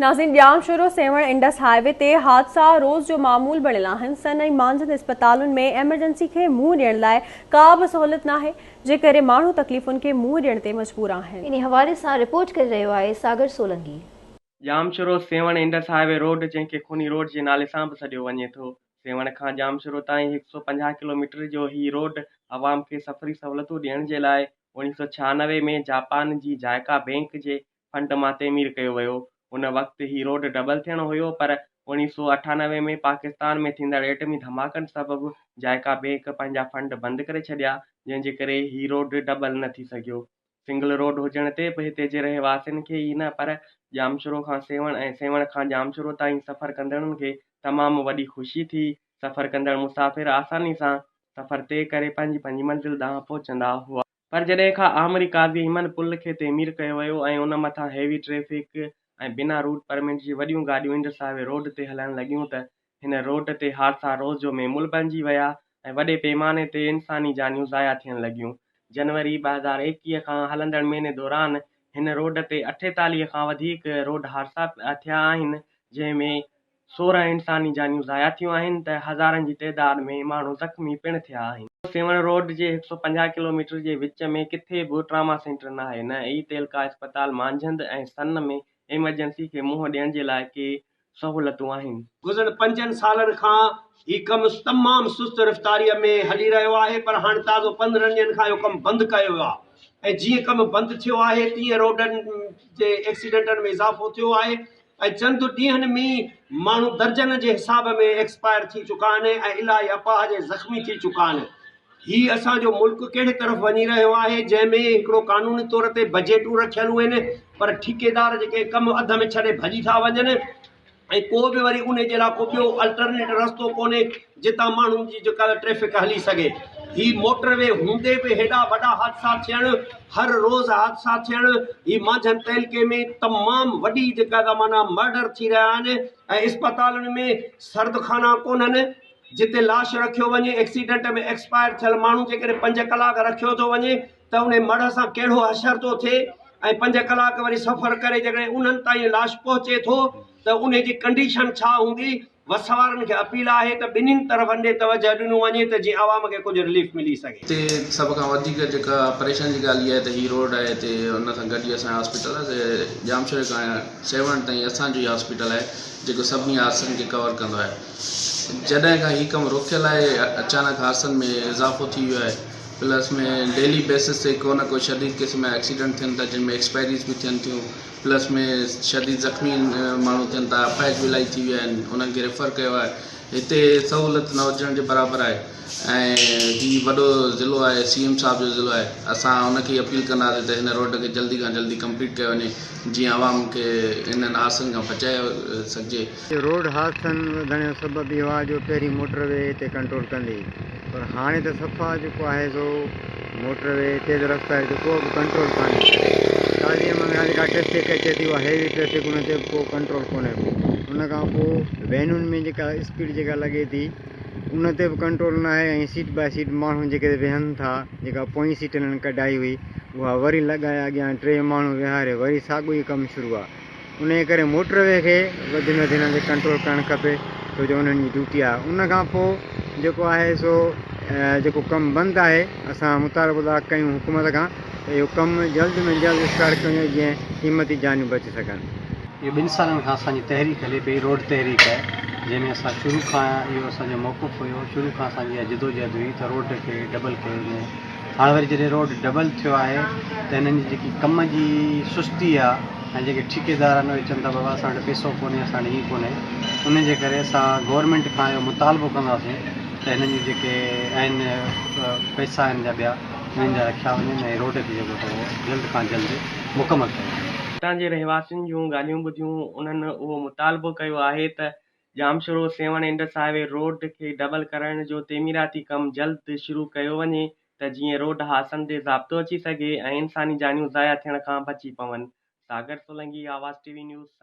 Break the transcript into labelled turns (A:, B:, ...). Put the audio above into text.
A: ناظرين Jamshoro Sehwan Indus highway تي حادثا روز جو معمول بڻيل آهن، سن ۽ مانجهند اسپتالن ۾ ايمرجنسي کي منهن ڏيڻ لاء ڪا به سهولت ناهي، جنهن ڪري ماڻهو تڪليفن کي منهن ڏيڻ تي مجبور آهن.
B: انهي حوالي سان رپورٽ ڪري رهيو آهي Sagar Solangi.
C: Jamshoro Sehwan Indus highway road جنهن کي خوني روڊ جي نالي سان به سڏيو وڃي ٿو، سيوهڻ کان ڄامشورو تائين 150 ڪلوميٽر جو هي روڊ عوام کي سفري سهولتون ڏيڻ جي لاء 1996 ۾ جاپان جي جائيڪا بئنڪ جي فنڊ مان تعمير ڪيو ويو. ان وقت هي روڊ ڊبل ٿيڻو هيو پر 1998 ۾ پاڪستان ۾ ٿيندڙ ايٽمي ڌماڪن سبب جائيڪا بئنڪ پنهنجا فنڊ بند ڪري ڇڏيا جنهن جي ڪري هي روڊ ڊبل نه ٿي سگهيو. سنگل روڊ هجڻ تي به هتي جي رهواسين کي ئي نه پر ڄامشورو کان سيوهڻ ۽ سيوهڻ کان ڄامشورو تائين سفر ڪندڙن کي تمام وڏي خوشي ٿي. سفر ڪندڙ مسافر آساني سان سفر طئي ڪري پنهنجي پنهنجي منزل ڏانهن پهچندا هئا. پر جڏهن کان آمري قاضي هيمن پل کي تعمير ڪيو ويو ۽ ان مٿان هيوي ٽريفڪ ۽ بنا روٽ پرمٽ جي وڏيون گاڏيون انڊس هاء وي روڊ تي هلڻ لڳيون ته هن روڊ تي حادثا روز جو معمول بڻجي ويا ۽ وڏي پيماني تي انساني جانيون ضايع ٿيڻ لڳيون. جنوري 2021 کان هلندڙ مهيني دوران هن روڊ تي 48 کان وڌيڪ روڊ حادثا ٿيا آهن جنهن ۾ 16 انساني جانيون ضايع ٿيون آهن ته هزارن جي تعداد ۾ ماڻهو زخمي پڻ ٿيا آهن. سيوهڻ روڊ جي 150 ڪلوميٽر جي وچ ۾ ڪٿي به ٽراما سينٽر ناهي نه ئي تعلقه اسپتال مانجهند ۽ سن ۾ ايمرجنسي کي منهن ڏيڻ جي لاء ڪي سهولتون آهن.
D: گذريل پنجن سالن کان هي ڪم تمام سست رفتاريء ۾ هلي رهيو آهي پر هاڻ تازو 15 ڏينهن کان اهو ڪم بند ڪيو ويو آهي ۽ جيئن ڪم بند ٿيو آهي تيئن روڊن تي ايڪسيڊنٽن ۾ اضافو ٿيو آهي ۽ چند ڏينهن ۾ ئي ماڻهو درجن جي حساب ۾ ايڪسپائر ٿي چڪا آهن ۽ الاهي اپاهج ۽ زخمي ٿي چڪا آهن. هي اسان جو ملڪ ڪهڙي طرف وڃي رهيو آهي جنهن ۾ هڪڙو قانوني طور تي بجيٽون رکيل آهن پر ٺيڪيدار جيڪي ڪم اڌ ۾ ڇڏي ڀڄي ٿا وڃن ۽ ڪو به وري انهي جي لاء ڪو ٻيو الٽرنيٽ رستو ڪونهي جتان ماڻهن جي جيڪا ٽريفڪ هلي سگهي. هي موٽر وي هوندي به هيڏا وڏا حادثا ٿيڻ، هر روز حادثا ٿيڻ، هي مانجهند تعلقي ۾ تمام وڏي جيڪا ته معنيٰ مرڊر ٿي رهيا آهن ۽ اسپتالن ۾ سرد خانا ڪونهن جتي لاش رکيو وڃي، ايڪسيڊنٽ ۾ ايڪسپائر ٿيل ماڻهو جيڪڏهن پنج ڪلاڪ رکيو ٿو وڃي ته انهي مڙهه سان ڪهڙو حشر ٿو ٿئي ۽ پنج ڪلاڪ وري سفر ڪري جيڪڏهن انهن تائين لاش پهچي ٿو ته انهي جي ڪنڊيشن ڇا هوندي وس وارن کي اپيل آهي ته ٻنهين طرفن ڏي توجهه ڏنو وڃي ته جيئن عوام کي ڪجهه رليف ملي سگهي.
E: هتي سڀ کان وڌيڪ جيڪا پريشاني جي ڳالهه اها آهي ته هي روڊ آهي هتي ان سان گڏ ئي اسان جو هاسپيٽل آهي ڄامشوري کان سيوهڻ تائين اسان جو ئي هاسپيٽل آهي جيڪو سڀني حادثن کي ڪور ڪندو آهي جڏهن کان هي ڪم روڪيل آهي اچانڪ حادثن ۾ اضافو ٿي ويو آهي پلس ۾ ڊيلي بيسس تي ڪو نه ڪو شديد قسم جا ايڪسيڊنٽ ٿين ٿا جن ۾ ايڪسپائريز به ٿين ٿيون پلس ۾ شديد زخمي ماڻهو ٿين ٿا اپاهج به الاهي ٿي ويا آهن انهن کي ريفر ڪيو آهي هتي سهولت نه هجڻ جي برابر آهي ۽ هي وڏو ضلعو آهي سي ايم صاحب جو ضلعو آهي اسان ان کي اپيل ڪنداسين ته هن روڊ کي جلدي کان جلدي ڪمپليٽ ڪيو وڃي جيئن عوام کي انهن حادثن کان بچائي سگهجي.
F: روڊ حادثن وڌڻ جو سبب اهو آهي جو پهرين موٽر وي تي ڪنٽرول ڪندي هئي پر هاڻي ته صفا جيڪو آهي سو موٽر وي تيز رفتاري تي ڪو به ڪنٽرول ڪانهي. قاضي احمد کان جيڪا ٽريفڪ اچي ٿي اها هيوي ٽريفڪ ان تي به ڪو ڪنٽرول ڪونهي ڪو. ان کان پوء وينن ۾ جيڪا اسپيڊ جيڪا لڳي ٿي ان تي به ڪنٽرول ناهي ۽ سيٽ باء سيٽ ماڻهو جيڪي ويهن ٿا جيڪا پوئين سيٽ انهن ڪڍائي هئي اها وري لڳائي اڳيان ٽي ماڻهو ويهاري وري ساڳيو ئي ڪم شروع آهي. انهيء ڪري موٽر وي کي وڌ ۾ وڌ هنن تي ڪنٽرول ڪرڻ کپي ڇو جو انهن جي ڊيوٽي آهي ان کان پوء جيڪو آهي سو جيڪو ڪم بند آهي اسان مطالبو ٿا ڪيون حڪومت کان ته اهو ڪم جلد ۾ جلد اسٽارٽ ڪيو وڃي جيئن قيمتي جانيون بچي سگهن.
G: اهو ٻن سالن کان اسان جي تحريڪ هلي پئي روڊ تحريڪ جنهن ۾ اسان شروع کان اهو اسان جو موقف هيو شروع کان اسان جي اها جدوجهد هئي ته روڊ کي ڊبل ڪيو وڃي هاڻ وري جڏهن روڊ ڊبل ٿيو آهي ته هنن جي جيڪي ڪم جي سستي آهي ۽ جيڪي ٺيڪيدار آهن اهي چون ٿا بابا اسان وٽ پيسو ڪونهي اسان وٽ هي ڪونهي ان جي ڪري اسان گورنمينٽ کان اهو مطالبو ڪنداسين ته هنن جون جيڪي آهن پئسا آهن جا ٻيا انهن جا رکيا وڃن ۽ روڊ کي جيڪو سو جلد کان جلد مڪمل ڪيو وڃي.
C: هتان جي رهواسين جون ڳالهيون ٻڌيون انهن اهو مطالبو ڪيو آهي ته Jamshoro Sehwan Indus highway road کي ڊبل ڪرڻ جو تعميراتي ڪم جلد شروع ڪيو وڃي ته جيئن روڊ حادثن تي ضابطو اچي سگهي ۽ انساني جانيون ضايع ٿيڻ کان بچي پون. Sagar Solangi, Awaz T V news, Sindh.